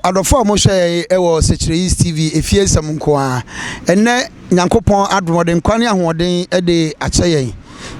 Adɔfo a wɔhwɛ yɛn wɔ Sekyere East TV efie nsɛm nko ara. Ɛnnɛ Nyankopɔn adom ɔde nkwa ne ahoɔden de akyɛ yɛn.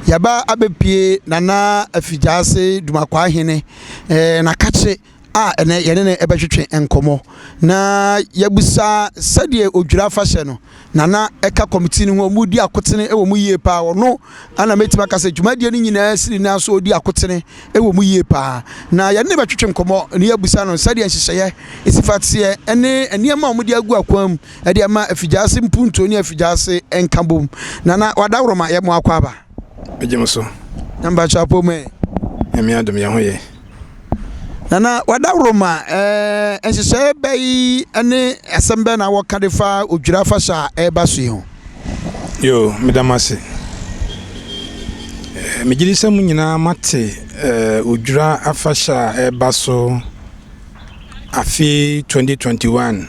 Yɛaba abɛpue Nana Afigyaase Dumakwaa Hene eh, n'akakye a ɛnɛ yɛne no bɛtwetwe nkɔmmɔ na yɛabusa sɛdeɛ odwira afahyɛ no Nana ɛka kɔmitii no ho, wɔn di akotene wɔ mu yie paa. Ɔno ana mɛtumi aka sɛ dwumadie no nyinaa siri nan so ɔdi akotene wɔ mu yie paa. Na yɛne no bɛtwetwe nkɔmmɔ na yɛabusa no sɛdeɛ nhyehyɛeɛ si fa teɛ ne nneɛma a wɔde agu akwan mu de ama Afigyaase mpuntuo ne Afigyaase nkabom. Nana Wadaworoma, yɛ mo akɔ aba. Megye mo so. Na mpakyɛ apɔ mu ɛ? Nyame adom yɛn ho yɛ. Nana Wadaworoma, ɛɛ nhyehyɛeɛ bɛ yi ne asɛm bɛn na wɔka de fa Odwira afahyɛ a ɛreba so yi ho? Yo, meda mo ase. Eh, megye di sɛ mo nyinaa moate eh, Odwira afahyɛ a ɛreba so afe 2021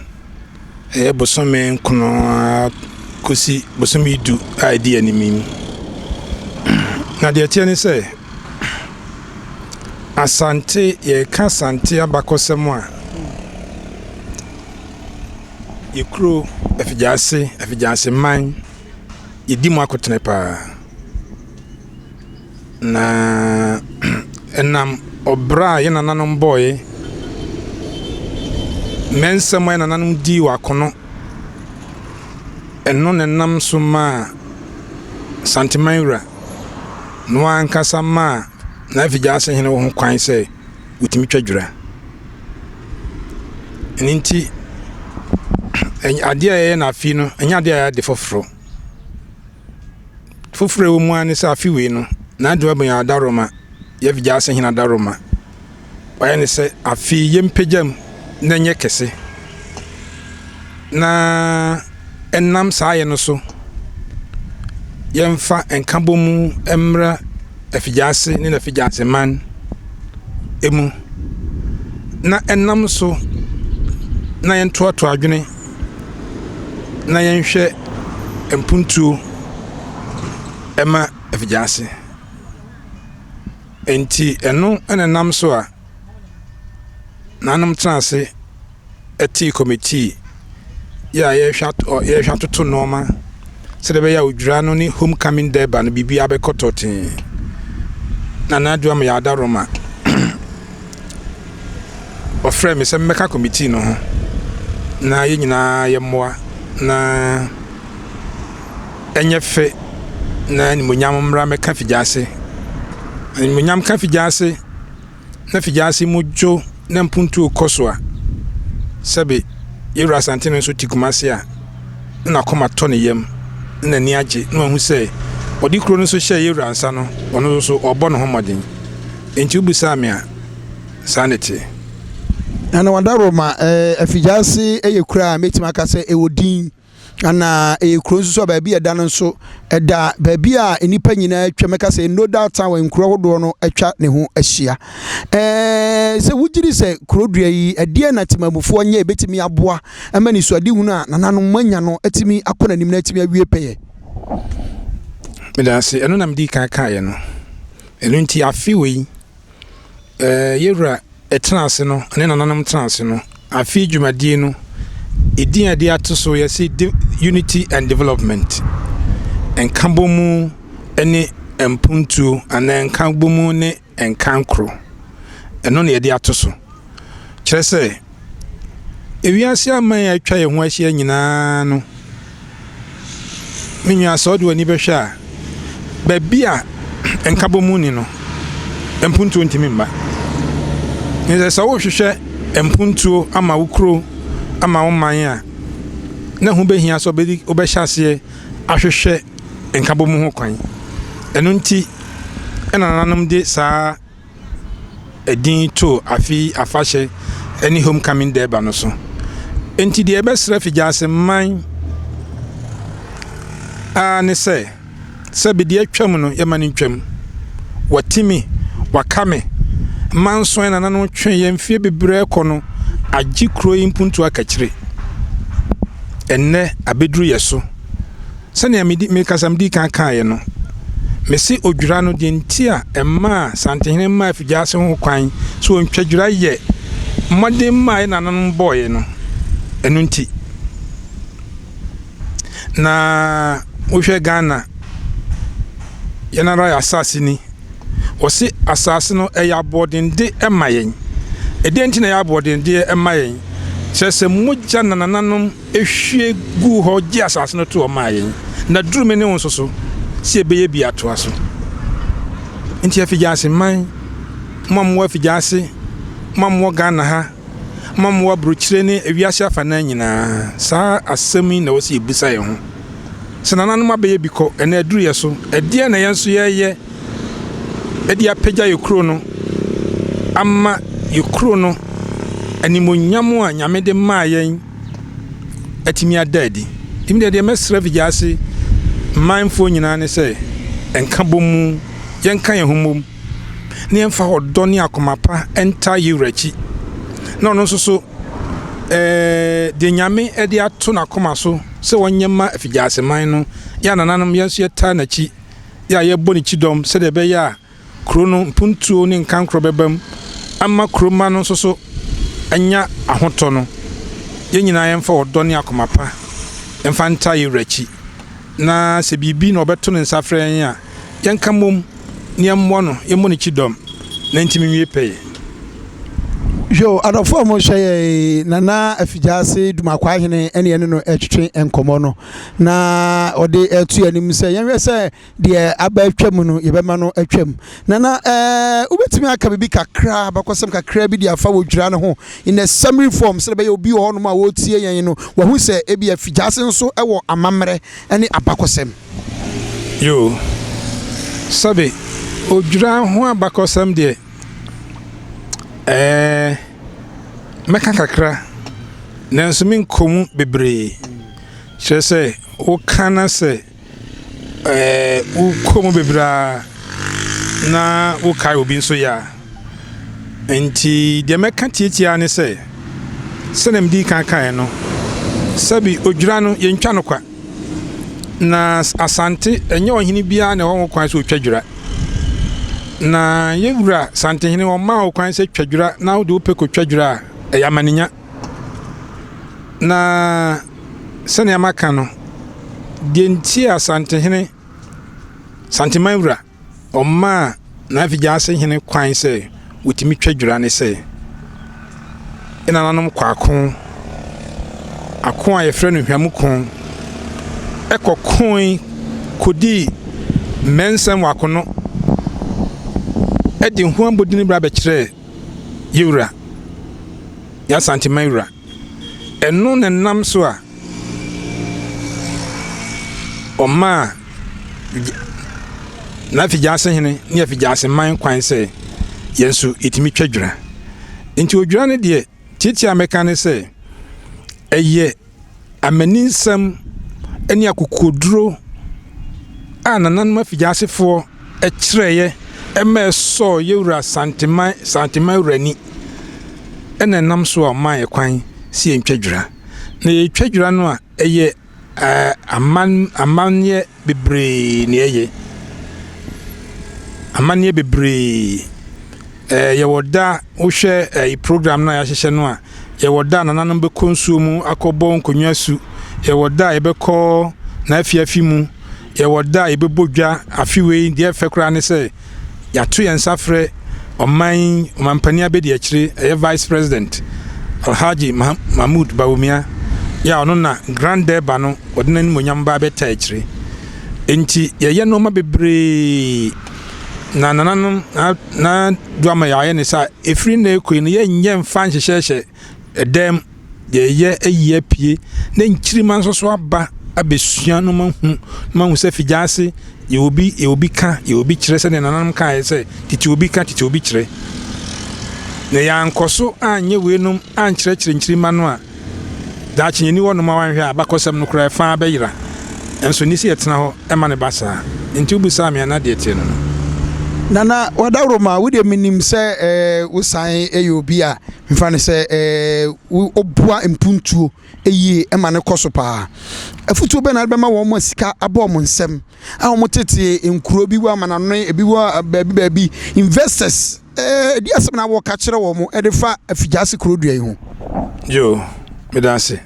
ɛyɛ bosome nkono ara kɔsi bosome du a ɛdi anim yi. Na deɛ ɛteɛ ne sɛ, Asante, yɛreka Asante abakɔsɛm a, yɛ kuro Afigyaase, Afigyaase man, yɛdi mu akotene paa. Na ɛnam ɔbra a yɛn nananom bɔeɛ, mmɛnsɛm a yɛn nananom dii wɔ akono, ɛno na ɛnam so maa Santeman wura no ankasa maa n'afigyaase hene ho kwan sɛ wotumi twa dwira. Ɛno nti, adeɛ a yɛyɛ no afe yi no, ɛnyɛ adeɛ a ɛyɛ ade foforɔ. Foforɔ a ɛwɔ mu ara ne sɛ afe wei no, N'Adwoa Bɛn Adaworoma, yɛn afigyaase hene Adaworoma, wayɛ no sɛ afe yi yɛmpagya mu na ɛnyɛ kɛse. Na ɛnam saa yɛ no so, yɛmfa nkabom mmra Afigyaase ne n'Afigyaase man mu, na ɛnam so na yɛntoatoa adwene na yɛnhwɛ mpuntuo ma Afigyaase. Enti ɛno na ɛnam so a nanom tena ase tee kɔmitii yi a yɛrehwɛ yɛrehwɛ atoto nneɛma sɛdeɛ ɛbɛyɛ a odwira no ne home coming durbar no biribiara bɛkɔ tɔɔtee. Nana Addo Amoyɛ Adaworoma ɔfrɛɛ me sɛ memmɛka kɔmitii no ho na yɛn nyinaa yɛmmoa na ɛnyɛ fɛ na animuonyam mmra mmɛka Figyase. Animuonyam ka Figyase na Figyase mu dwo na mpuntuo kɔ so a, sɛbe Yɛwura Asante no nso te Kumase a, na n'akoma tɔ ne yam, na n'ani agye, na wahu sɛ ɔde kuro no nso hyɛɛ Yɛwura nsa no, ɔno nso ɔrebɔ ne ho mmɔden. Enti wobisaa me a, saa na ɛteɛ. Nana Wadaroma, eh, Afigyaase yɛ kuro a mɛtumi aka sɛ ɛwɔ din. Ɛna ɛyɛ kuro nso so a baabi a ɛda no nso ɛda baabi a nnipa nyinaa atwa mɛka sɛ no doubt town nkuro ahodoɔ no atwa ne ho ahyia. Ɛɛ sɛ wogye di sɛ kuro dua yi ɛdeɛ na temamufoɔ nyɛ ɛbɛtumi aboa ma nisuadehunu a nananom anya no atumi akɔ n'anim na atumi awie pɛyɛ. Meda ase, ɛno na medii kan kaeɛ no. Ɛno nti afe wei, ɛɛ yɛwura tena ase no, ne nananom tena ase no, afe dwumadie no, edin a yɛde ato so yɛse Unity and Development, nkabɔmu ne mpuntuo anaa nkabɔmu ne nkankoro. Ɛno na yɛde ato so. Kyerɛ sɛ, ewiase aman a atwa yɛn ho ahyia nyinaa no, me nua sɛ wode w'ani bɛhwɛ a, baabi a nkabom nni no, mpuntuo ntumi mma. Nti sɛ wohwehwɛ mpuntuo ama wo kuro, ama wo man a, na ho bɛhia sɛ wobɛhyɛ aseɛ ahwehwɛ nkabom ho kwan. Ɛno nti ɛna nananom de saa din too afe yi afahyɛ ne Homecoming Durbar no so. Enti deɛ yɛbɛsrɛ Figyase man ara ne sɛ, sɛbe deɛ atwam no yɛma no ntwam. Wati me, waka me, manso yɛn nananom twee yɛn mfeɛ bebree kɔ no agye kuro yi mpuntuo akakyire. Ɛnnɛ abɛduru yɛ so. Sɛnea medi mekasa medii kan kaeɛ no, mese odwira no deɛ nti a ɛmaa Santehene maa Afigyaase ho kwan sɛ ɔntwa dwira yɛ Mmɔden a yɛn nananom bɔeɛ no, ɛno nti. Na wohwɛ Ghana, yɛn ara yɛn asase ni. Wɔse asase no ɛyɛ aboɔdende ma yɛn. Ɛdeɛn nti na ɛyɛ aboɔdendeɛ ma yɛn? Kyerɛ sɛ mogya na nananom hwie guu hɔ gye asase no too hɔ maa yɛn. Na duru me ne wo nso so sɛ yɛbɛyɛ bi atoa so. Nti Afigyaase man, mo a mowɔ Afigyaase, mo a mowɔ Ghana ha, mo a mowɔ aburokyire ne ewiase afanan nyinaa, saa asɛm yi na ɛwɔ sɛ yɛbisa yɛn ho. Sɛ nananom abɛyɛ bi kɔ, ɛnɛ aduru yɛ so, ɛdeɛn na yɛn nso yɛreyɛ de apagya yɛ kuro no ama yɛ kuro no animuonyam a Nyame de maa yɛn atumi ada adi. Nti deɛ deɛ mɛsrɛ Vigyaase manfoɔ nyinaa ne sɛ, nkabom mu, yɛnka yɛn ho mmom na yɛmfa ɔdɔ ne akoma pa ntaa yɛn wura akyi. Na ɔno nso so, ɛɛ deɛ Nyame de ato n'akoma so sɛ ɔnyɛ ma Afigyaase man no, yɛ a nananom yɛn nso yɛtaa n'akyi, yɛ a yɛbɔ ne kyidɔm sɛdeɛ ɛbɛyɛ a kuro no mpuntuo ne nkankorɔ bɛba mu ama kuro mma no nso so anya ahotɔ no, yɛn nyinaa yɛmfa ɔdɔ ne akoma pa mfa ntaa yɛn wura akyi, na sɛ biribi na ɔbɛto ne nsa afrɛ yɛn a, yɛnka mmom na yɛmmoa no, yɛmmɔ ne kyidɔm na ɛntumi nwie pɛyɛ. Yo, adɔfo a wɔhwɛ yɛn Nana Afigyaase Dumakwahene ne yɛne no retwetwe nkɔmmɔ no, na ɔde reto yɛn anim sɛ yɛnhwɛ sɛ deɛ aba atwam no yɛbɛma no atwam. Nana, ɛɛ wobɛtumi aka biribi kakra, abakɔsɛm kakra bi de afa wɔ dwira no ho in a summary form sɛdeɛ ɛbɛyɛ obi wɔ hɔnom a wɔretie yɛn no wahu sɛ ebi Afigyaase nso wɔ amammerɛ ne abakɔsɛm. Yoo, sɛbe odwira ho abakɔsɛm deɛ, ɛɛ mɛka kakra nanso menkɔ mu bebree. Kyerɛ sɛ woka na sɛ ɛɛ wokɔ mu bebree a na wokae obi nso yɛ a. Enti deɛ mɛka tiatia ne sɛ, sɛdeɛ medii kan kaeɛ no, sɛbi odwira no yɛntwa no kwa. Na Asante, ɛnyɛ ɔhene biara na ɛwɔ ho kwan sɛ ɔtwa dwira. Na yɛwura Santehene ɔmaa wo kwan sɛ twa dwira na wode wopɛ kɔtwa dwira a, ɛyɛ amanenya. Na sɛnea maka no, deɛ nti a Asantehene, Santeman wura, ɔmaa n'Afigyaase hene kwan sɛ wɔtumi twa dwira ne sɛ, yɛn nananom kɔ ako, ako a yɛfrɛ no Hwam ko, ɛkɔkoe kɔdii mmɛnsɛm wɔ akono de ho abodini bra bɛkyerɛɛ yɛwura, yɛn Asanteman wura. Ɛno na ɛnam so a ɔmaa n'Afigyaase hene ne Afigyaase man kwan sɛ yɛn nso yɛtumi twa dwira. Nti odwira no deɛ, tiatia a mɛka ne sɛ, ɛyɛ amaninsɛm ne akokoduro a nananom afigyasefoɔ kyerɛeɛ ma ɛsɔɔ yɛwura Santeman Santeman wura ani ɛna ɛnam so a ɔmaa yɛ kwan sɛ yɛntwa dwira. Na yɛtwa dwira no a, ɛyɛ aman amanneɛ bebree na ɛyɛ. Amanneɛ bebree. Ɛɛ yɛwɔ da wohwɛ ɛyi program no a yɛahyehyɛ no a, yɛwɔ da a nananom bɛkɔ nsuo mu akɔbɔ nkonnwa su. Yɛwɔ da a yɛbɛkɔ n'afiafi mu. Yɛwɔ da a yɛbɛbɔ dwa. Afe wei deɛ ɛfɛ koraa ne sɛ yɛato yɛn nsa frɛ ɔman yi ɔmampanin abɛdiakyire, ɛyɛ Vice President Alhaji Mahmood Bawumia, yɛ a ɔno na Grand Durbar no wɔde n'animuonyam ba abɛtaa akyire. Enti yɛyɛ nneɛma bebree na nananom na na duama yɛayɛ ne sɛ ɛfiri nnɛ rekɔ yi no yɛnyɛ mfa nhyehyɛhyɛ ɛdan mu. Yɛyɛ ayi apue na nkyirimma nso so aba abɛsua na wɔahu na wɔahu sɛ Figyaase yɛ obi yɛ obi ka yɛ obi kyerɛ sɛdeɛ nananom kaeɛ sɛ tete obi ka tete obi kyerɛ. Na yɛankɔ so anyɛ weinom ankyerɛkyerɛ nkyirimma no a, daakye yɛnni hɔnom a wanhwɛ a abakɔsɛm no koraa ɛfa ara bɛyera. Nanso ɛnni sɛ yɛtena hɔ ma no ba saa. Enti wobisaa me a na deɛ ɛteɛ no no. Nana Wadaworoma, wo deɛ menim sɛ wosan yɛ obi a mfa no sɛ woboa mpuntuo yie ma no kɔ so paa. Afutuo bɛn na wode bɛma wɔn a sika abɔ wɔn nsam a wɔtete nkuro bi wɔ amanano, ebi wɔ baabi baabi, investors? Ɛdeɛn asɛm na wɔka kyerɛ wɔn de fa Afigyaase kurodua yi ho? Yo, meda ase.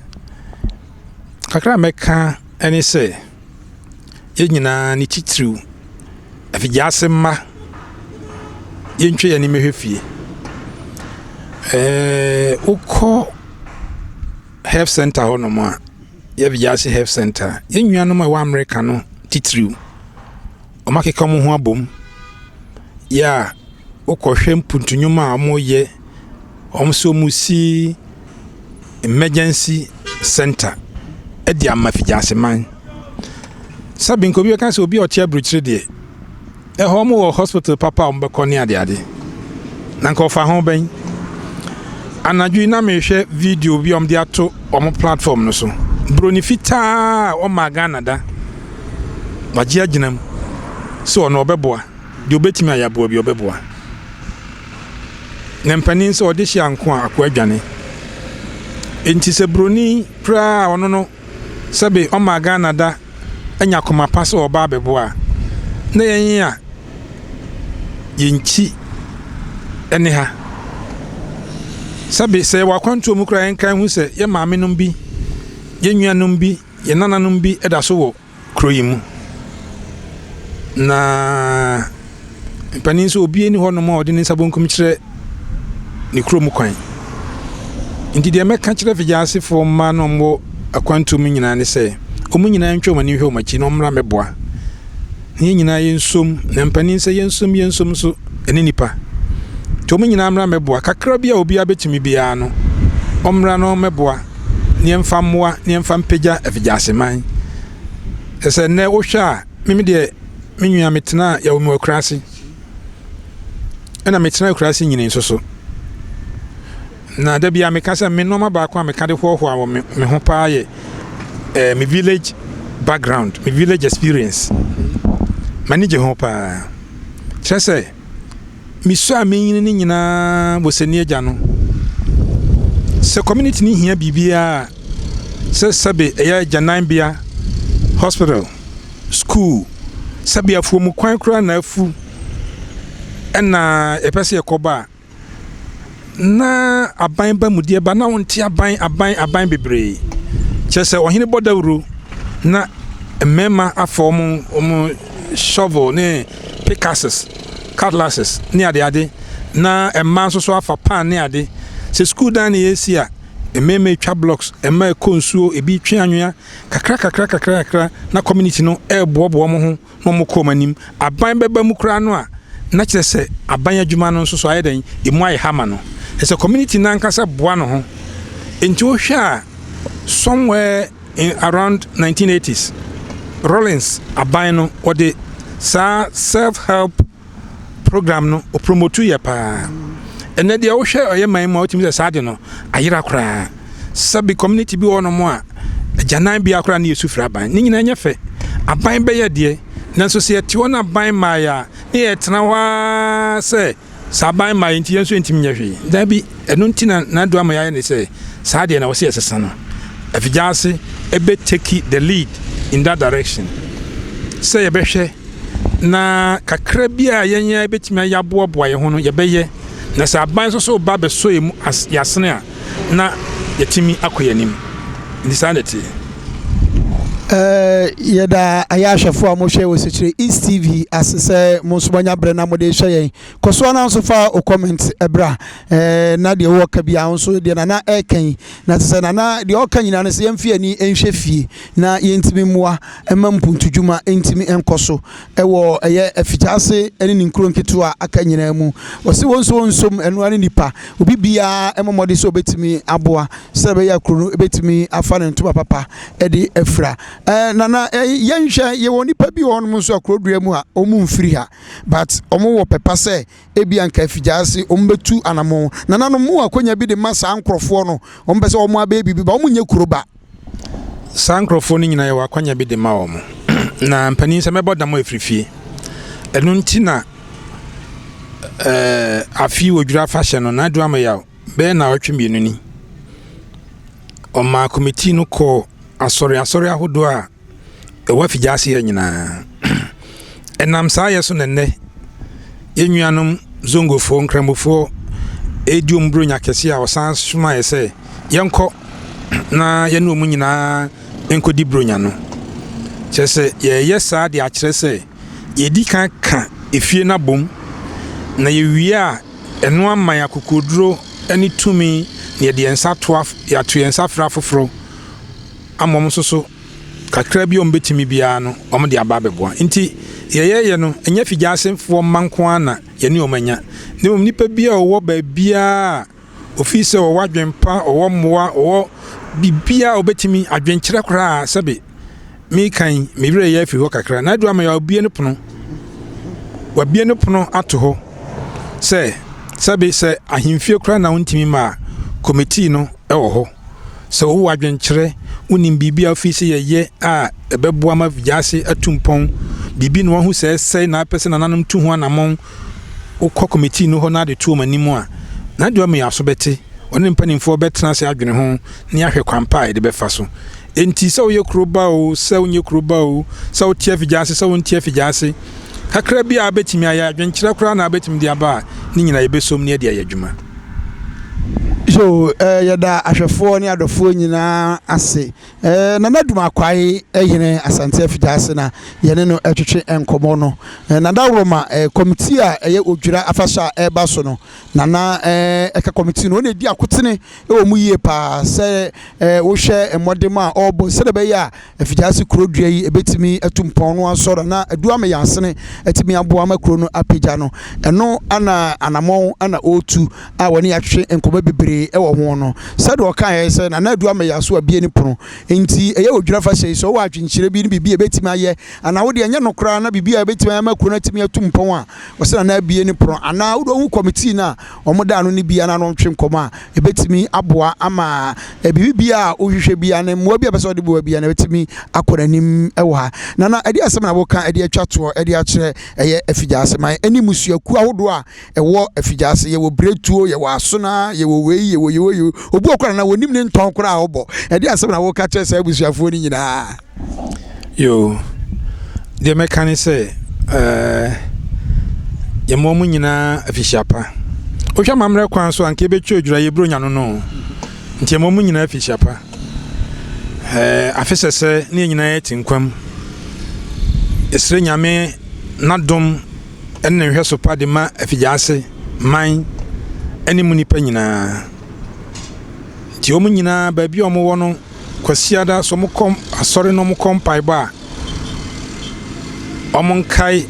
Kakra a mɛka ne sɛ, yɛn nyinaa ne titiriw, Afigyaase mma, yɛntwa yɛn ani mmɛhwɛ fie. Ɛɛ wokɔ health center hɔnom a, yɛ Afigyaase health center, yɛn nuanom a ɛwɔ Amerika no titiriw, wɔakeka wɔn ho abom yɛ a wokɔhwɛ mpuntu nnwuma a wɔreyɛ, wɔn nso wɔresi emergency center de ama Figyaseman. Sɛbe nka obi bɛka sɛ obi a ɔte aburokyire deɛ, ɛhɔ wɔwɔ hospital papa a wɔbɛkɔ ne adeade. Na nka ɔfa ho bɛn? Anadwo yi na mehwɛ video bi a wɔde ato wɔn platform no so. Buroni fitaa a ɔmaa Ghana da. Wagye agyina mu sɛ ɔno ɔbɛboa. Deɛ ɔbɛtumi ayɛ aboa bi ɔbɛboa. Na mpanin sɛ ɔde hyɛ anko a akoa adwane. Enti sɛ buroni koraa a ɔno no sɛbe ɔmaa Ghana da anya koma pa sɛ ɔba abɛboa a, na yɛn a yɛn nkyi ne ha. Sɛbe sɛ yɛwɔ akwantuo mu koraa yɛnkae hu sɛ yɛn maamenom bi, yɛn nuanom bi, yɛn nananom bi da so wɔ kuro yi mu. Na mpanin nso obi nni hɔnom a ɔde ne nsa bonkum kyerɛ ne kurom kwan. Nti deɛ mɛka kyerɛ Figyasefoɔ mma na wɔwɔ akwantuo mu nyinaa ne sɛ, wɔn nyinaa ntwa wɔn ani nhwɛ wɔn akyi na wɔmmra mmɛboa. Na yɛn nyinaa yɛnsom, na mpanin sɛ yɛnsom yɛnsom nso ɛne nipa. Nti wɔn nyinaa mmra mmɛboa. Kakra bi a obiara bɛtumi biara no, wɔmmra na wɔmmɛboa na yɛmfa mmoa na yɛmfa mpagya Afigyaseman. Sɛ nnɛ wohwɛ a, me deɛ me nua metenaa yɛwɔ me wɔ akuraase. Ɛna metena akuraase nyini nso so. Na da bi a meka sɛ me nneɛma baako a meka de hoahoa wɔ me, me ho paa yɛ eh, me village background, me village experience. M'ani gye ho paa. Kyerɛ sɛ, mesua a menyini no nyinaa wɔ sɛni agya no. Sɛ community no hia biribiara sɛ sɛbe ɛyɛ agyananbea, hospital, school, sɛbe afuom kwan koraa na afu ɛna yɛpɛ sɛ yɛkɔba a, na aban ba mu deɛ ba na wonte aban aban aban bebree. Kyerɛ sɛ ɔhene bɔ dawuro na mmarima afa wɔn wɔn shovel ne pickaxes, cutlasses ne adeade na mmaa nso so afa pan ne ade. Sɛ sukuu dan na yɛresi a, mmarima retwa blocks, mmaa rekɔ nsuo, ebi retwe anwea kakra kakra kakra kakra na community no reboaboa wɔn ho na wɔkɔ wɔn anim. Aban bɛba mu koraa no a, na kyerɛ sɛ aban adwuma no nso so ayɛ dɛn? Emu ayɛ ha ma no. Ɛsɛ sɛ community no ankasa boa ne ho. Nti wohwɛ a, somewhere in around 1980s, Rawlings aban no, wɔde saa self-help program no ɔpromotu yɛ paa. Ɛnɛ deɛ wohwɛ ɔyɛ man mu a wotumi sɛ saa de no ayera koraa. Sɛbi community bi wɔ hɔnom a agyanan bea koraa ne yɛsu frɛ aban. Ne nyinaa nyɛ fɛ. Aban bɛyɛ deɛ, nanso sɛ yɛte hɔ na aban mmaeɛ a, ne yɛtena hɔ ara sɛ sɛ aban mmaeɛ nti yɛn nso yɛntumi nyɛ hwee. Daabi, ɛno nti na Nadu ama yɛayɛ ne sɛ saa deɛ na wɔ sɛ yɛsesa no. Afigyaase ɛbɛ take the lead in that direction sɛ yɛbɛhwɛ na kakra bi a yɛn ara yɛbɛtumi ayɛ aboaboa yɛn ho no, yɛbɛyɛ. Na sɛ aban nso so ba bɛsɔ yɛn mu as yɛasene a, na yɛatumi akɔ yɛn anim. Nti saa na ɛteɛ. Eh, yɛda ayɛ ahwɛfoɔ a mohwɛ wɔ Sekyere East TV ase sɛ mo nso moanya berɛ na mode hwɛ yɛn. Kɔ so ara nso fa wo comment bra eh, na deɛ wowɔ ka biara nso deɛ Nana ɛreka yi. Na te sɛ Nana deɛ ɔka nyinaa no sɛ yɛmfa yɛn ani nhwɛ fie na yɛntumi mmoa mma mpuntudwuma ntumi nkɔ so wɔ ɛyɛ afikyase ne ne nkuro nketewa a aka nyinaa mu. Wɔse wɔn nso wɔnsom ɛno ara ne nipa. Obi biara mmɔ mmɔden sɛ ɔbɛtumi aboa sɛ ɛbɛyɛ a kuro no bɛtumi afa ne ntoma papa de afira. Ɛɛ nana yɛnhwɛ yɛwɔ nipa bi wɔ hɔnom nso a kuro dua mu a wɔn mfiri ha but wɔn wɔ pɛpa sɛ ebi anka afigyaase wɔn bɛtu anamɔn. Nananom mo wɔ akonya bi de ma saa nkorɔfoɔ no wɔn pɛ sɛ wɔn abɛyɛ biribi ba wɔn nyɛ kuro ba. Saa nkurɔfoɔ no nyinaa yɛwɔ akwanya bi de ma wɔn. Na mpanin sɛ mɛbɔ dam afiri fie. Ɛno nti na ɛɛ afe wɔ dwira afahyɛ no na adu ameyaw bɛyɛ naawɔtwe mmienu ni. Ɔmaa kɔmitii no kɔɔ asɔre asɔre ahodoɔ a ɛwɔ afigya ase ha nyinaa. Ɛnam saa yɛ so na nnɛ yɛn nuanom Zongofoɔ, Nkramofoɔ redi wɔn Buronya kɛseɛ a wɔsan somaeɛ sɛ yɛnkɔ na yɛne wɔn nyinaa nkɔdi Buronya no. Kyerɛ sɛ yɛreyɛ saa de akyerɛ sɛ yɛdi kan ka efie no abom na yɛwie a ɛno ama yɛn akokoɔduro ne tumi na yɛde yɛn nsa to yɛato yɛn nsa afrɛ afoforɔ ama wɔn nso so kakra bi a wɔbɛtumi biara no wɔde aba abɛboa. Nti yɛyɛyɛ no ɛnyɛ Figyasefoɔ mma nko ara na yɛne wɔn anya na mmom nnipa bi a wɔwɔ baabiara a ofii sɛ ɔwɔ adwen pa, ɔwɔ mmoa, ɔwɔ biribiara a ɔbɛtumi, adwenkyerɛ koraa sɛbe meka yi, me werɛ yɛ afiri hɔ kakra. Na adu ama yɛ wabue ne pono, wabue ne pono ato hɔ sɛ sɛbe sɛ ahemfie koraa na wontumi ma a, kɔmitii no wɔ hɔ. Sɛ wowɔ adwenkyerɛ, wonim biribi a wofii sɛ yɛyɛ a ɛbɛboa ma wiase atu mpɔn, biribi na wahu sɛ ɛsɛe na apɛ sɛ nananom tu ho anammɔn, wokɔ kɔmitii no hɔ na ade to wɔn anim a, n'adeɛ ɔma yɛn aso bɛte. Ɔne ne mpanimfoɔ bɛtena ase adwene ho na yɛahwɛ kwan pa a yɛde bɛfa so. Enti sɛ woyɛ kuro ba oo, sɛ wonyɛ kuro ba oo, sɛ wote afigya ase, sɛ wonte afigya ase, kakra bi a wobɛtumi ayɛ, adwenkyerɛ koraa na wobɛtumi de aba a, ne nyinaa yɛbɛsom na yɛde ayɛ adwuma. So eh, yɛda ahwɛfoɔ ne adɔfoɔ nyinaa ase. Eh, Nana Dumakwae hene Asante Afigya-Ase na yɛne no retwetwe nkɔmmɔ no. Eh, Nana Woroma, eh, kɔmitii a ɛyɛ Odwira afahyɛ a ɛreba so no, Nana eh, ɛka kɔmitii no, ɔna ɛdi akotene wɔ mu yie paa sɛ eh, wohwɛ mmɔdem a ɔrebɔ sɛdeɛ ɛbɛyɛ a Afigya-Ase kuro dua yi ɛbɛtumi atu mpɔn no asɔre na adu ama yɛn asene atumi aboa ama kuro no apagya no. Ɛno ana anamɔn ana ɔretu a wɔne yɛatwetwe nkɔmmɔ bebree wɔ ho no. Sɛdeɛ ɔkaeɛ sɛ Nana Adu ama yɛn aso abue ne pono nti ɛyɛ odwira fahyɛ yi sɛ wowɔ adwenkyerɛ bi ne biribi a ɛbɛtumi ayɛ anaa wodeɛ ɛnyɛ no koraa na biribi a ɛbɛtumi ayɛ ama kuro no atumi atu mpɔn a ɔsɛ Nana abue ne pono anaa wode ɔhu kɔmitii no a wɔda ano no bi anaa na wɔntwe nkɔmmɔ a ɛbɛtumi aboa ama biribi biara a wohwehwɛ biara ne mmoa bi a ɛpɛ sɛ wɔde boa biara na ɛbɛtumi akɔ n'anim wɔ ha. Nana, ɛde asɛm na woka ɛde atwa toɔ ɛde akyerɛ ɛyɛ Afigyaseman ɛne mmusuakuo ahodoɔ a ɛwɔ Afigyaase. Yɛwɔ Biretuo, yɛwɔ Asona, yɛwɔ wei, yɛwɔ yɛwɔ yɛwɔ. Obi wɔ koraa na wɔnim ne ntɔn koraa a ɔbɔ. Ɛde asɛm na woka kyerɛ saa abusuafoɔ no nyinaa. Yoo, deɛ mɛka ne sɛ, ɛɛ, yɛma wɔn nyinaa afihyia pa. Wohwɛ amammerɛ kwan so a, anka yɛbɛtwa odwira yɛ buronya no no. Nti yɛma wɔn nyinaa afihyia pa. Ɛɛ, afe sɛsɛ ne yɛn nyinaa yɛte nkwa mu. Yɛsrɛ Nyame n'adom ne ne nhwɛso pa de ma afigyaase man ne mu nnipa nyinaa. Nti wɔn nyinaa baabi a wɔwɔ no, Kwasiada sɛ wɔkɔ asɔre na wɔkɔ mpaebɔ a, wɔnkae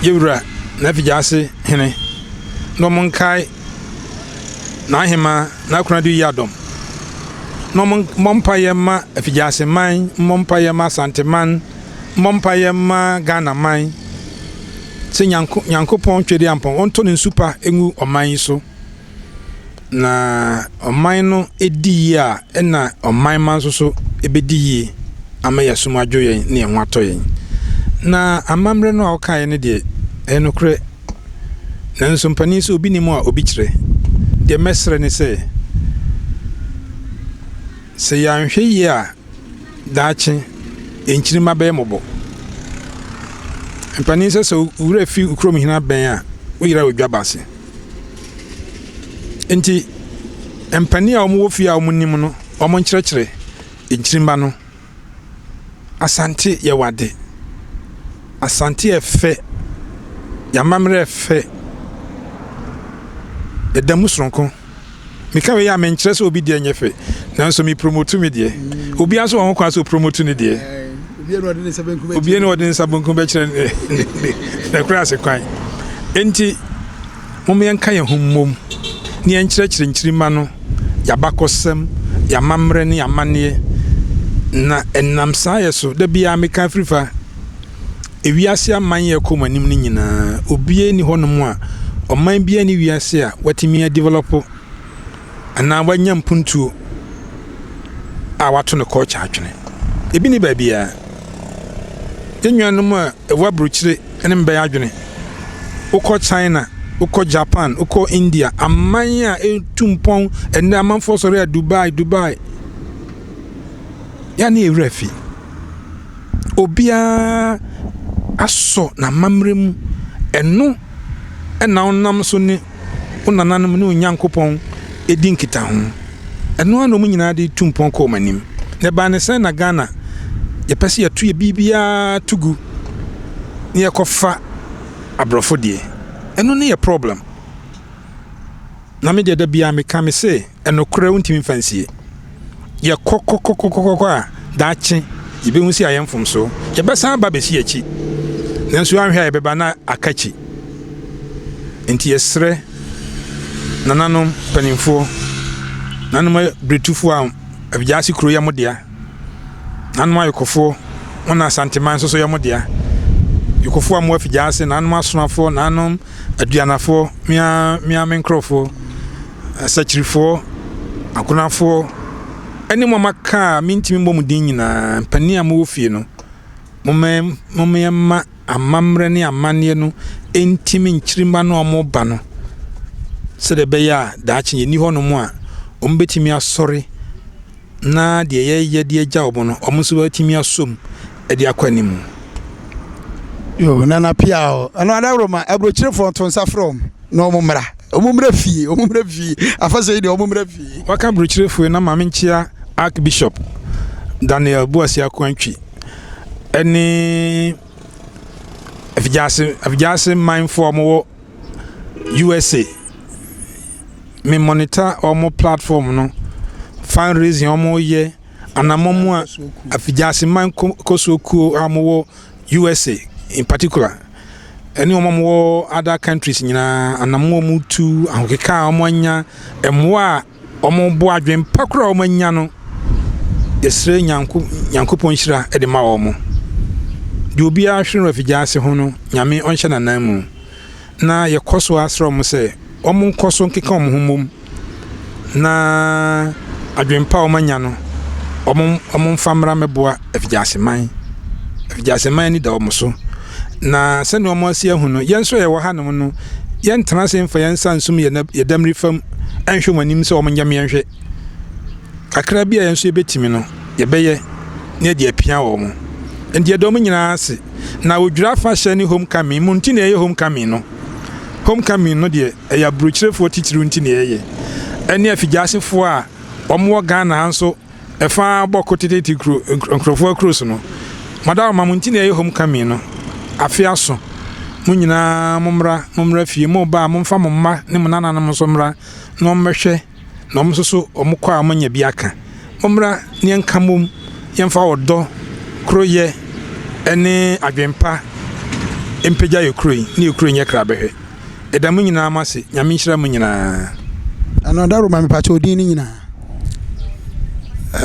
yɛn wura n'afigyaase hene, na wɔnkae n'ahemaa n'akonadu yiadɔm, na wɔmmɔ mpaeɛ mma afigyaase man, mmɔ mpaeɛ mma Asanteman, mmɔ mpaeɛ mma Ghana man, sɛ Nyanko Nyankopɔn Twedeampɔn ɔntɔ ne nsu pa ngu ɔman yi so. Na ɔman no di yie a, ɛna ɔman mma nso so bɛdi yie ama yɛn asom adwo yɛn ne yɛn ho atɔ yɛn. Na amammerɛ no a wokaeɛ no deɛ, ɛyɛ nokorɛ. Nanso mpanin sɛ obi nim a obi kyerɛ. Deɛ mɛsrɛ ne sɛ, sɛ yɛanhwɛ yie a, daakye yɛn nkyirimma bɛyɛ mmɔbɔ. Mpanin sɛ sɛ wo werɛ fi wo kurom hene abɛn a, woyera wɔ dwaba ase. Enti mpanin a wɔwɔ fie a wɔnim no, wɔnkyerɛkyerɛ nkyirimma no. Asante yɛ wade. Asante yɛ fɛ. Yɛn amammerɛ yɛ fɛ. Yɛda mu soronko. Meka wei a menkyerɛ sɛ obi deɛ nyɛ fɛ, nanso me promote me deɛ. Obiara nso wɔ ho kwan sɛ ɔpromote ne deɛ. Obiara na ɔde ne nsa benkum bɛkyerɛ ne kora ase kwan. Enti, mom yɛnka yɛn ho mmom na yɛnkyerɛkyerɛ nkyirimma no yɛabakɔsɛm, yɛamammerɛ ne yɛamanneɛ. Na ɛnam saa yɛ so, da biara meka afiri fa Ewiase aman a ɛkɔ wɔn anim no nyinaa, obiara nni hɔnom a, ɔman biara nni wiase a watumi adevelɔpo anaa wanya mpuntuo a wato no culture atwene. Ebi nni baabiara. Yɛn nuanom a ɛwɔ aburokyire ne mbɛn adwene. Wokɔ China, wokɔ Japan, wokɔ India, aman a ɛtu mpɔn, ɛnnɛ amanfoɔ sɔre a Dubai, Dubai. Yɛa ne yɛn werɛ afi. Obiara asɔ n'amammerɛ mu. Ɛno na wonam so ne wo nananom ne Onyankopɔn di nkitaho. Ɛno ara na wɔn nyinaa de tu mpɔn kɔ wɔn anim. Na ɛbaa ne sɛn na Ghana yɛpɛ sɛ yɛto yɛ biribiara to gu na yɛkɔfa aborɔfo deɛ. Ɛno ne yɛ problem. Na me deɛ da biara meka me se ɛnokorɛ wontumi mfa nsie. Yɛkɔ kɔkɔkɔkɔkɔ a daakye yɛbɛhu sɛ yɛayɛ mfomsoɔ. Yɛbɛsan aba abɛsi akyi. Nanso anhwɛ a yɛbɛba na aka akyi. Nti yɛsrɛ nananom mpanimfoɔ, nananom abiretufoɔ a Abigyase kuro yɛ mo dea, nananom ayɔkɔfoɔ, mo na Asanteman nso so yɛ mo dea. Yɔkɔfoɔ a mo Afigyase, nananom asonafoɔ, nananom Aduanafoɔ, me ara me ara me nkurɔfoɔ, Asakyirifoɔ, Agonafoɔ, ɛne mo a moaka a mentumi mmɔ mo din nyinaa, mpanin a mowɔ fie no, momma momma yɛmma amammerɛ ne amanneɛ no ntimi nkyirimma no a wɔreba no, sɛdeɛ ɛbɛyɛ a daakye yɛnni hɔnom a, wɔbɛtumi asɔre na deɛ yɛyɛ de agya wɔn no, wɔn nso atumi asom de akɔ anim. Yo, Nana Pia o. Ɛno adaworoma, aburokyerefoɔ nto nsa frɛ wɔn na wɔn mmra. Wɔn mmra fie, wɔn mmra fie. Afahyɛ yi deɛ wɔn mmra fie. Waka aburokyerefoɔ yi na maame nkyia Archbishop Daniel Boasia Kwantwi ɛne Afigyase Afigyase manfoɔ a wɔwɔ USA. Me monitor wɔn platform no, fundraising a wɔyɛ, anammɔn a Afigyaseman kɔsoɔ kuo a wɔwɔ USA in particular, ɛne wɔn a wɔwɔ other countries nyinaa, anammɔn a wɔtu, ahokeka a wɔanya, mmoa a wɔboa, adwempa koraa a wɔanya no, yɛsrɛ Nyanko Nyankopɔn nhyira de ma wɔn. Deɛ obiara hwere no Afigyase ho no, Nyame ɔnhyɛ n'anan mu. na yɛkɔ so ara srɛ wɔn sɛ wɔnkɔ so nkeka wɔn ho mmom na adwempa a wɔanya no, wɔn wɔmfa mmra mmɛboa Afigyaseman. Afigyaseman ani da wɔn so. Na sɛnea wɔasi ahu no, yɛn nso a yɛwɔ hanom no, yɛntena ase mfa yɛn nsa nsum yɛn yɛn damiri fam nhwɛ wɔn anim sɛ wɔnyɛ me yɛnhwɛ. Kakra bi a yɛn nso yɛbɛtumi no, yɛbɛyɛ na yɛde apia wɔn. Enti yɛda wɔn nyinaa ase. Na Odwira Afahyɛ ne Homecoming mu nti na ɛyɛ Homecoming no. Homecoming no deɛ, ɛyɛ aburokyirefoɔ titiriw nti na yɛyɛ. Ɛne afigyasefoɔ a wɔwɔ Ghana ha nso ɛfa bɔ ko teteete kuro nkurɔfoɔ akuro so no. Madaworoma mo nti na ɛyɛ Homecoming no. Afe aso. Mo nyinaa mommra, mommra fie. Moreba a, momfa mo mma ne mo nananom nso mmra na wɔmmɛhwɛ. na wɔn nso so wɔkɔ a wɔanya bi aka. Mommra na yɛnka mmom, yɛmfa ɔdɔ, koroyɛ ne adwempa mpagya yɛ kuro yi, ne yɛ kuro nyɛ krabɛhwɛ. Yɛda mo nyinaa mo ase, Nyame nhyira mo nyinaa. Nana Daroma mepakyɛ wo din no nyinaa.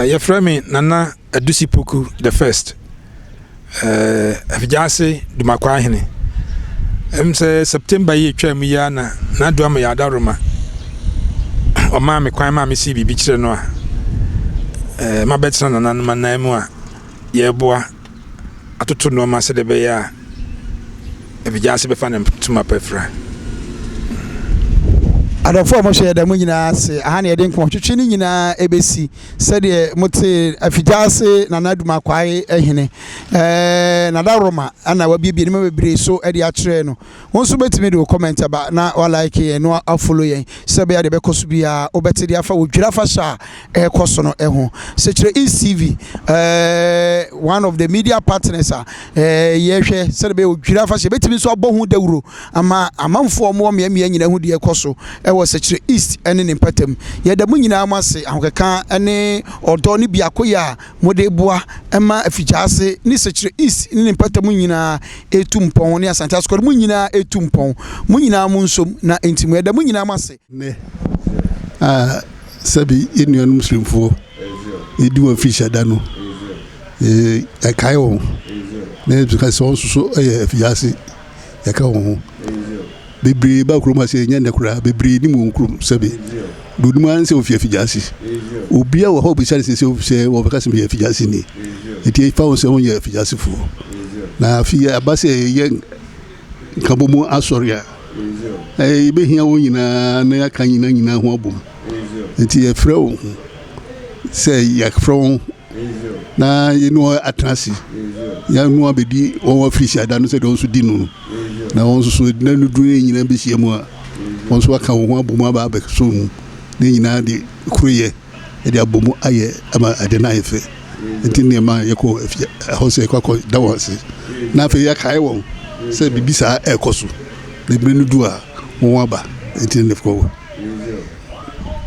Yɛfrɛ me Nana Adusi Poku the first. Eh, Afigyaase Dumakwa Ahene. Ɛm sɛ September yi etwaa mu yi ara na n'adoa ma yɛ adaworoma. Ɔmaa me kwan maa mesii biribi kyerɛ no a, eh, mabɛtena nananom anan mu a yɛreboa atoto nneɛma sɛdeɛ ɛbɛyɛ a Afigyaase bɛfa ne ntoma pa afira. Adɔfo a wɔhwɛ yɛda mo nyinaa ase. Aha na yɛde nkɔmmɔtwetwe no nyinaa ɛbɛsi. Sɛdeɛ motee Afigyaase Nana Adum Akwae hene eh, Nada Roma na wabiebie nneɛma bebree so de akyerɛ no. Wo nso bɛtumi de wo comment aba na wa like yɛn na wa follow yɛn sɛ ɛbɛyɛ deɛ ɛbɛkɔ so biara wobɛte de afa wɔ dwira afahyɛ a ɛrekɔ so no ho. Sekyerɛ East TV eh, one of the media partners a eh, yɛhwɛ sɛdeɛ ɛbɛyɛ odwira afahyɛ bɛtumi nso abɔ ho dawuro ama amanfoɔ a wɔwɔ mmeammea nyinaa hu deɛ ɛkɔ so wɔ Sɛkyerɛ East ne ne mpɔtam. Yɛda mo nyinaa mo ase ahokeka ne ɔdɔ ne biakoyɛ a mode boa ma Afigyaase ne Sɛkyerɛ East ne ne mpɔtam nyinaa ɛtu mpɔn ne Asante Asukɔre mu nyinaa ɛtu mpɔn. Mo nyinaa mo nsom na enti mo yɛda mo nyinaa mo ase. Nnɛ a sɛbe yɛn nuanom Muslimfoɔ redi wɔn afihyia da no, yɛkae wɔn na yɛka sɛ wɔn nso so yɛ afiase. yɛka wɔn ho. Bebree ba kurom ha sɛ ɛnyɛ nnɛ koraa, bebree nim wɔn kurom sɛbe. Deɛ onim ara ne sɛ ofi afigyase. Obiara wɔ hɔ a obisa no sɛ sɛ wɔbɛka sɛ meyɛ afigyase ni. Nti ɛfa wɔn sɛ wɔnyɛ afigyasefoɔ. Na afei aba sɛ yɛyɛ nkabɔmu asɔre a, yɛbɛhia wɔn nyinaa na yɛaka nyinaa nyinaa ho abom. Nti yɛfrɛ wɔn sɛ yɛafrɛ wɔn. na yɛne wɔn atena ase yɛne wɔn abɛdi wɔn afirihyia da no sɛdeɛ wɔn nso di no no na wɔn nso so na no duru ne nyinaa bɛhyia mu a wɔn nso aka wɔn ho abɔ mu aba abɛso mu ne nyinaa de koroyɛ de abɔ mu ayɛ ama ade no ayɛ fɛ nti nneɛma yɛkɔ ɛhɔ sɛ yɛkɔ akɔ da wɔn ase na afei yɛakae wɔn sɛ biribi saa ɛrekɔ so na ebire no du a wɔn aba nti ne kɔ.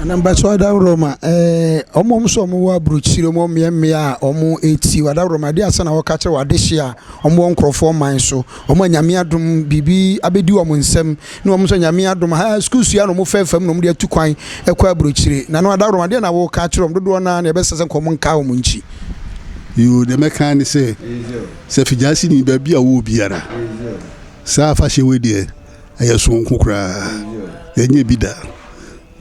Anambaso adaworoma ɛɛ wɔn nso wɔn wɔ aburokyire wɔn mmeammea a wɔn eti adaworoma adeɛ asa na wɔka kyerɛ wɔn adehye a wɔn wɔ nkorɔfoɔ man so wɔn a nyame adom biribi abɛdi wɔn nsam ne wɔn nso nyame adom ha sukuu sua na wɔn fɛɛfɛ mu na wɔn de atu kwan kɔ aburokyire na no adaworoma adeɛ na wɔka kyerɛ wɔn dodoɔ naa na ɛbɛsɛ sɛ nka wɔn nka wɔn nkyi. Yoo deɛ mɛka ne sɛ sɛ Figyase ni baabi a wɔwɔ biara saa afahyɛ wei deɛ ɛyɛ sononko koraa yɛnyɛ bi da.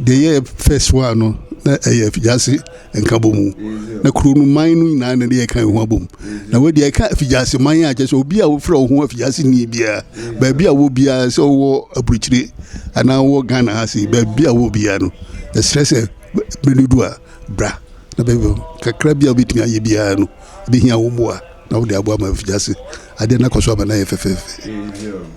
Deɛ ɛyɛ first one no na ɛyɛ Afigyase nkabɔmu na kuro no man no nyinaa na ɛde yɛka ho abom na wei deɛ ɛka Afigyase man a kyerɛ sɛ obi a wofrɛ wo ho Afigyase ni biara baabi a wɔ biara sɛ wowɔ aburokyire anaa wowɔ Ghana ha sei baabi a wɔ biara no ɛsrɛ sɛ bere no du a bra na bɛbɛ kakra bi a wobɛtumi ayɛ biara no ɛbɛhia wo mmoa na wode aboa ma Afigyase adeɛ no akɔ so ama no ayɛ fɛfɛɛfɛ.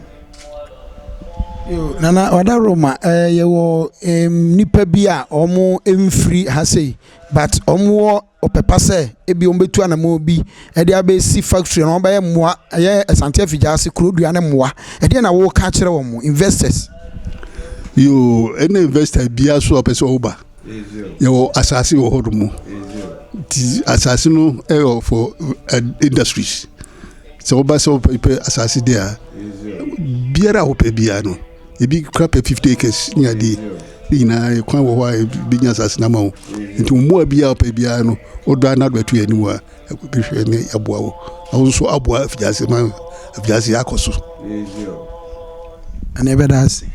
Nana Wadaroma, eh, yɛwɔ eh, nnipa bi a wɔn mfiri ha sei but wɔn wɔ ɔpɛpa sɛ ebi wɔn bɛtu anamɔ bi ɛde abɛsi factory na wɔn bɛyɛ mmoa ɛyɛ Asante Afigya ase kuro dua ne mmoa ɛdeɛ na wɔka kyerɛ wɔn investors. Yoo, ɛna investor biara so a ɔpɛ sɛ ɔba yɛwɔ asase wɔ hɔ nom nti asase no ɛyɛ for eh, industries. Sɛ woba sɛ wopɛ asase deɛ a, biara a wopɛ biara no, ebi kora pɛ 50 acres ne adeɛ. Ne nyinaa kwan wɔ hɔ a ebɛnya asase no ama wo. Nti mmoa biara wopɛ biara no, wodɔ a na wode bɛto yɛn anim a, bɛhwɛ ne aboa wo. Na wo nso aboa afiase ma afiase akɔ so. Ɛna ɛbɛda ase.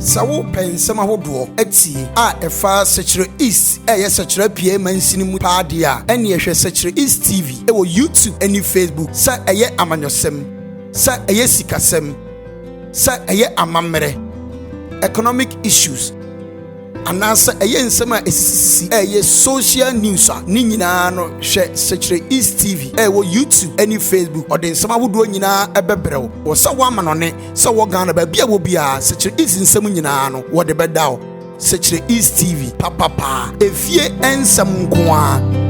Sɛ wopɛ nsɛm ahodoɔ atie a ɛfa Sɛkyerɛ East a ɛyɛ Sɛkyerɛ Apueɛ mansini mu paa deɛ a, ɛnneɛ hwɛ Sɛkyerɛ East TV wɔ YouTube ne Facebook. Sɛ ɛyɛ amanyɔsɛm, sɛ ɛyɛ sikasɛm, sɛ ɛyɛ amammerɛ, economic issues, anaasɛ ɛyɛ nsɛm a ɛsisisisi a ɛyɛ social news a, ne nyinaa no hwɛ Sekyerɛ East TV a ɛwɔ YouTube ne Facebook. Ɔde nsɛm ahodoɔ nyinaa bɛbrɛ wo. Wɔ sɛ wɔ amanɔne, sɛ wɔ Ghana, baabi a wɔ biara, Sekyerɛ East nsɛm nyinaa no, wɔde bɛda wo. Sekyerɛ East TV, papapaa, efie nsɛm nko ara.